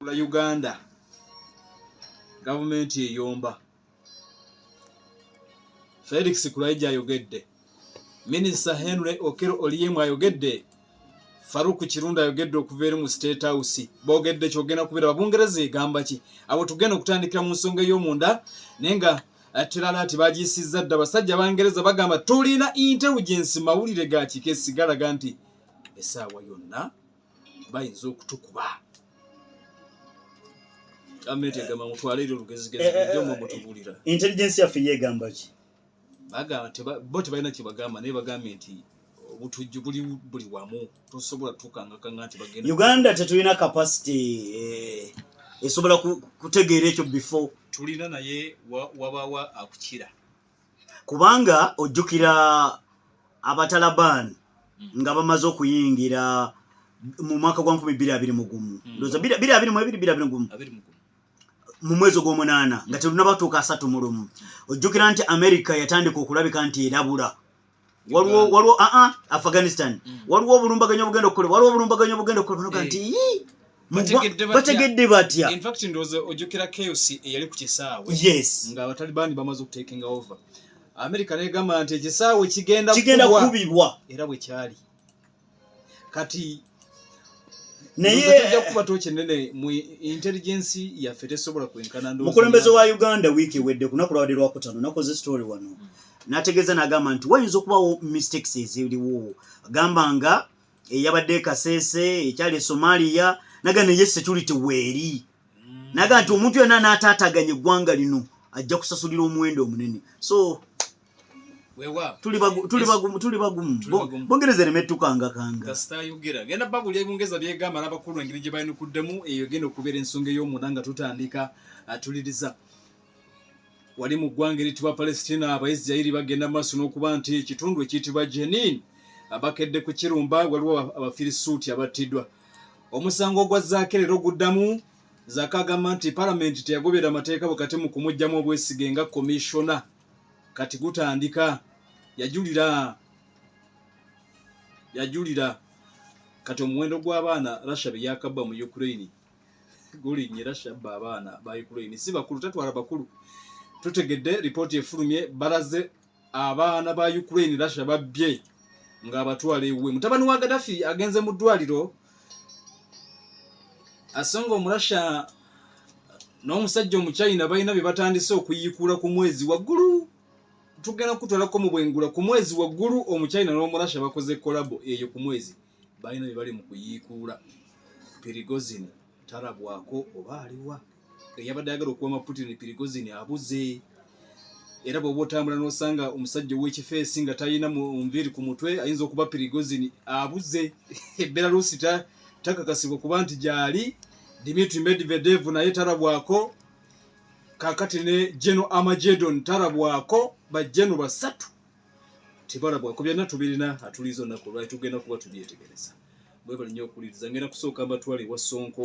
La Uganda, gavumenti eyomba. Felix Kulaija ayogedde, Minisita Henry Okello Oryem ayogedde, Farouk Kirunda ayogedde okuva eri mu State House. Boogedde kyogenda kubeera Bungereza egamba ki? Abo tugenda okutandikira mu nsonga ey'omunda, naye nga terala ati bagiyisizza dda. Basajja Bangereza bagamba tulina intelligence, mawulire ga kikesi galaga nti essaawa yonna bayinza okutukuba. Gavumenti egamba mutwale eri olugezigezi bulijjo mwe mutubuulira. Intelligence yaffe yeegamba ki? Bagamba bo tebalina kye bagamba, naye bagambye nti obutujju buli buli wamu, tosobola tukangakanga nti bagenda. Uganda tetulina capacity esobola kutegeera ekyo before. Tulina, naye wabawa akukira. Kubanga ojjukira Abatalaban nga bamaze okuyingira mu mwaka gwa 2021, ndowooza 2022, 2021, 21. Mu mwezi ogw'omunaana nga telunabatuuka 31, ojjukira nti America yatandika okulabika nti erabula waliwo Uganda. Waliwo Afghanistan, waliwo obulumbaganyi obugenda okukola, waliwo obulumbaganyi obugenda okukola. Banoga nti, "Ii, Bategedde batya?" Bategedde batya? In fact, ndowooza ojjukira chaos eyali ku kisaawe nga Abatalibani bamaze okutakinga over. America negamba nti ekisaawe kigenda kigenda kubwa. Kukubibwa. Era bwe kyali. Kati naye tujja kuba tokinene mu intelligence yaffe tesobola kwenkana ndowooza Mukulembeze wa Uganda wiiki ewedde ku lunaku lwabadde Lwakutaano nakoze story wano, n'ategeeza n'agamba nti wayinza okubawo mistakes eziriwo, gamba nga eyabadde e Kaseese ekyali e Somalia, naga naye security weeri, naga nti omuntu yenna n'ataataganya eggwanga lino ajja kusasulira omuwendo omunene. So Weewaawo. tuli bagumu, tuli bagumu. Tuli bagumu. Bungereza ereme tukangakanga. Kasita ayogera genda babulya Bungereza byegamba n'abakulu engeri gye bayinukuddemu. Eyo egenda okubeera ensonga ey'omunda nga tutandika atuliriza wali mu ggwanga eritibwa Palestina. Abaisirairi bagenda maaso n'okuba nti ekitundu ekiyitibwa Jenin abakedde ku kirumba, waliwo Abafirisuuti abattiddwa. Omusango gwa Zaake leero guddamu. Zaake agamba nti palamenti teyagobera amateeka wakati mu kumuggyamu obwesige nga komishona. Kati gutandika, yajulira, yajulira. Kati omuwendo gw'abaana Russia be yakabba mu Ukraine gulinnye. Russia abba abaana ba Ukraine, si bakulu, tatwala bakulu. Tutegedde ripooti efulumye, balaze abaana ba Ukraine Russia babbye ng'abatwala ewuwe. Mutabani wa Gaddafi agenze mu ddwaliro, asonga Omurasha n'omusajja Omuchina balina bye batandise okuyiikuula ku mwezi waggulu. Tugenda kutwalako mu bwengula ku mwezi waggulu. Omuchina n'Omurasha bakoze collabo eyo ku mwezi, balina bye bali mu kuyiikuula. Prigozhin talabwako oba aliwa. Eyabadde ayagala okuwama Putin, Prigozhin, abuze. Era bw'oba otambula n'osanga omusajja ow'ekifeesi nga talina mu nviiri ku mutwe, ayinza okuba Prigozhin, abuze. Belarusi takakasibwa kuba nti gyali. Dmitry Medvedev naye talabwako. Kakati ne Geno Armageddon talabwako. Bajeno basatu tebalabwako. Byonna tubirina atuliza olunaku olwali, tugenda kuba tubyetegereza. Mwebale nnyo okuwuliriza. Ngenda kusooka mbatwale ewa Sonko.